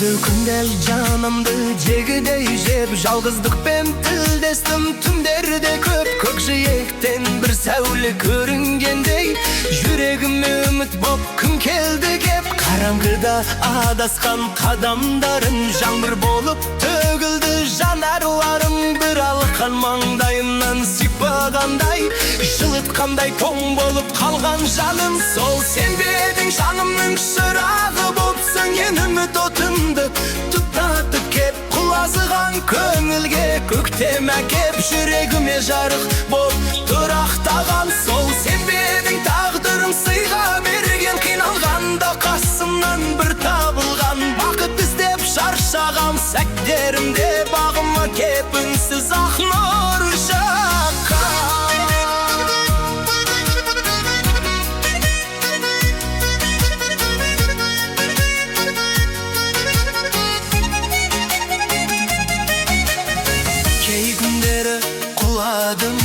Күнді күндер жанымды жегідей жеп, жалғыздықпен тілдестім түндерде көп. Көкжиектен бір сәуле көрінгендей, жүрегіме үміт боп күн келді кеп. Қараңғыда адасқан қадамдарым, жаңбыр болып төгілді жанарларым. Бір алқан маңдайымнан сипағандай, жылытқандай тоң болып қалған жаным. Сол сен бе едің жанымның шырағы боп сөнген үміт отымды тұтатып кеп, құлазыған көңілге көктем әкеп, жүрегіме жарық боп тұрақтаған. Сол сен бе едің тағдырым сыйға берген, қиналғанда қасымнан бір табылған, бақыт іздеп шаршаған сәттерімде бағыма кеп үнсіз ақ нұр жаққан. Кей күндері құладым,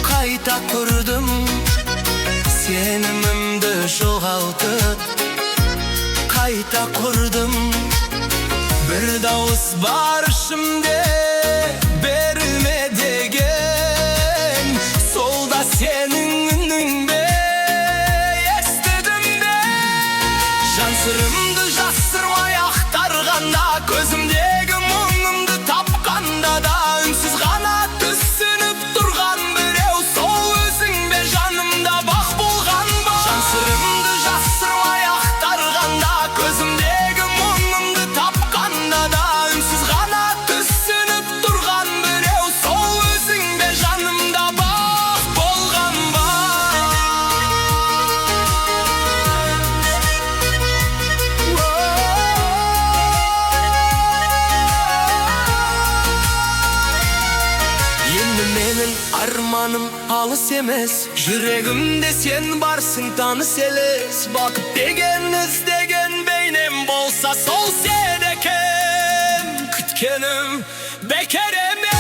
қайта тұрдым, сенімімді жоғалтып қайта құрдым. Бір дауыс бар ішімде, берілме деген, сол да сенің үнің бе, естідім бе? Жан сырымды жасырмай ақтарғанда, көзімдегі мұңымды тапқанда да, үнсіз ғана түсініп тұрған біреу, сол өзің бе, жанымда бақ болған ба? Жан сырымды жасырмай ақтарғанда, көзімдегі мұңымды тапқанда да, үнсіз ғана түсініп тұрған біреу, сол өзің бе, жанымда бақ болған ба? Енді менің арманым алыс емес, жүрегімде сен барсың, таныс елес. Бақыт деген іздеген бейнем болса, сол сен екен, күткенім бекер емес.